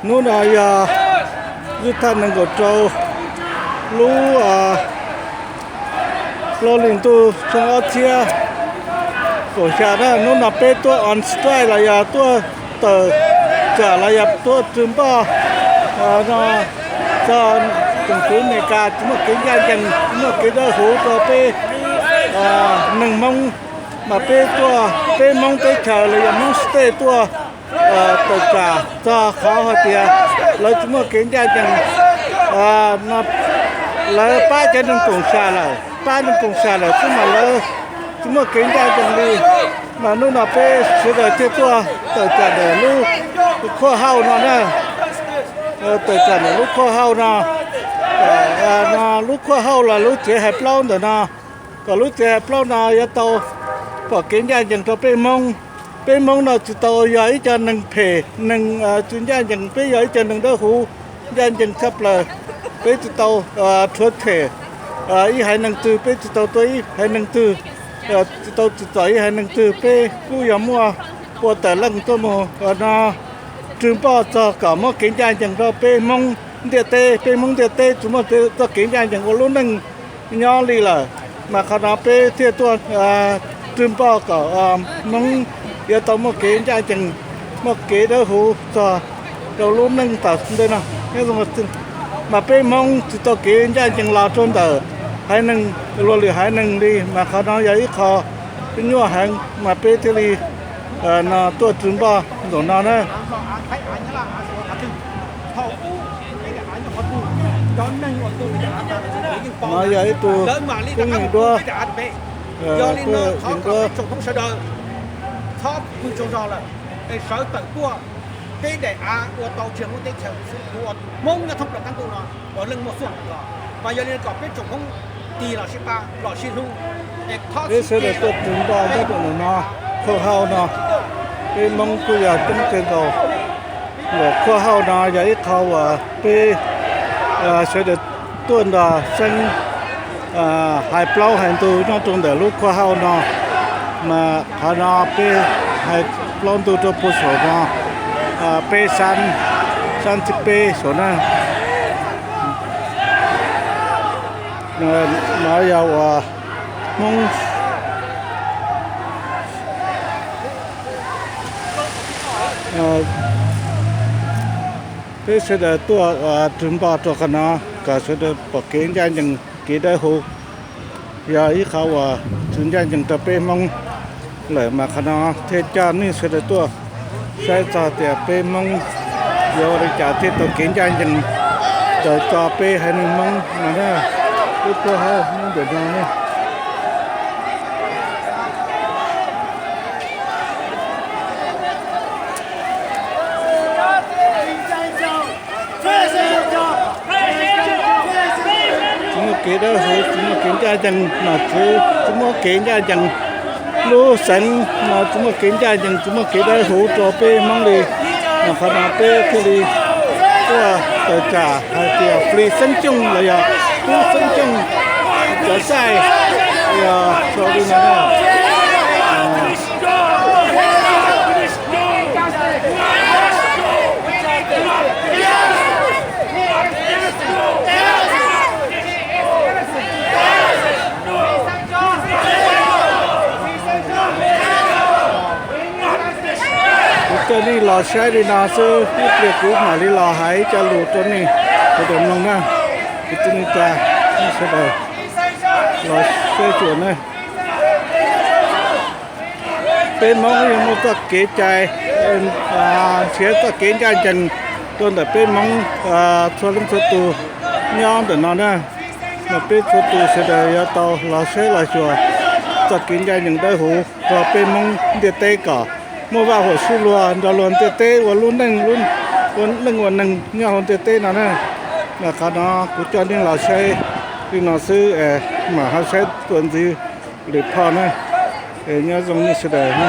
Hnub no yog lub thaj nees nkaum rau lub plaub hlis ntuj xyoo ob txhiab kaum xya na. Hnub no peb tuaj on strike los yog tuaj tawm tsam los yog tuaj rwg npoj no txog tsoom fwv Amelikas tsis muaj kev ncaj ncees, tsis muaj kev dawb huv rau peb neeg Hmoob, mas peb tuaj, peb Hmoob teb chaws los yog Hmoob state tuaj tawm tsam txog qhov hais tias lawv tsis muaj kev ncaj ncees. Lawv pab cov neeg koom sam lawm, pab neeg koom sam lawm xwb mas lawv tsis muaj kev ncaj ncees li. Mas hnub no peb sawv daws thiaj tuaj tawm tsam ntawm lub khuaj hauj no na, tawm tsam ntawm lub khuaj hauj no. Lub khuaj hauj los lub tsev hais plaub ntawm no, kom lub tsev hais plaub no yuav tau pom kev ncaj ncees rau peb Hmoob. Peb Hmoob no tsis tau yog ib co neeg phem, neeg tsis ncaj ncees, peb yog ib co neeg dawb huv ncaj ncees tshaj plaws. Peb tsis tau rhuav tshem ib haiv neeg twg, peb tsis tau tua ib haiv neeg twg, tsis tau tsim txom ib haiv neeg twg. Peb kuj yog muaj ua tawm leej tuaj mus no rwg npoj txog kom muaj kev ncaj ncees rau peb Hmoob ntiaj teb. Peb Hmoob ntiaj teb tsis muaj txoj kev ncaj ncees ua lub neej nyob li lawm, mas qhov no peb thiaj tuaj rwg npoj kom Hmoob yuav tau muaj kev ncaj ncees, muaj kev dawb huv txog rau lub neej tom ntej no. Mas peb Hmoob tsis tau kev ncaj ncees los rau ntawm haiv neeg, luag lwm haiv neeg li, mas qhov no yog ib qho nyuaj heev mas peb thiaj li no tuaj rwg npoj ntaum no na. No yog ib tug tub neeg duab, tub neeg duab. Txhob pw tsaug zog lawm, es sawv tawm tuaj. Peb daim av ua tau tsis yog Hmoob teb chaws xwb, kuv ua Hmoob nyob thoob plaws qab ntuj no, ua leej muaj xuaj los, mas yog li no kom peb tsoom Hmoob tig los sib pab los sib hlub. Peb sawv daws tuaj rwg npoj nyob rau ntawm no, khuaj hauj no, peb Hmoob kuj yog coob kawg nkaus. Khuaj hauj no yog ib qho uas peb sawv daws tuaj nrog xeeb hais plaub hais ntug nyob rau ntawm lub khuaj hauj no, mas qhov no peb hais plaub ntug rau puag saum no, peb sab, sab thib peb saum na. No yog uas Hmoob, peb sawv daws tuaj rwg npoj rau qhov no kom sawv daws pom kev ncaj ncees kev dawb huv. Yog ib qho uas tsis ncaj ncees rau peb Hmoob lawm, mas qhov no thiaj coj nej sawv daws tuaj saib txog tias peb Hmoob yuav ua li cas thiaj tau kev ncaj ncees raws txog peb haiv neeg Hmoob no na. Lub khuaj hauj Hmoob ntawm no ne. Tsis muaj kev dawb huv, tsis muaj kev ncaj ncees, nom tswv tsis muaj kev ncaj ncees, lub xeev no tsis muaj kev ncaj ncees, tsis muaj kev dawb huv rau peb Hmoob li. Mas qhov no peb thiaj li tuaj tawm tsam hais tias fwm xeeb cooj los yog pub xeeb cooj cov xaij, yog sau li no. Kuv coj nej los saib li no xwb, ib pliag kuv mam li los hais ib co lus rau nej sawv daws mloog na. Kuv coj nej, nej sawv daws los saib xyuas na. Peb Hmoob yeej muaj txoj kev cai nrhiav txoj kev ncaj ncees rau ntawm peb Hmoob txhua leej txhua tus nyob ntawm no na. Mas peb txhua tus sawv daws yuav tau los saib los xyuas txoj kev ncaj ncees dawb huv rau peb Hmoob ntiaj teb kom muaj vaj huam sib luag nrog luag ntiaj teb ua lub neej, ua neej ua neeg nyob hauv ntiaj teb no na. Mas qhov no kuv coj nej los saib li no xwb, mam ho saib tuaj ntxiv lwm phoj na. Nyob zoo nej sawv daws na.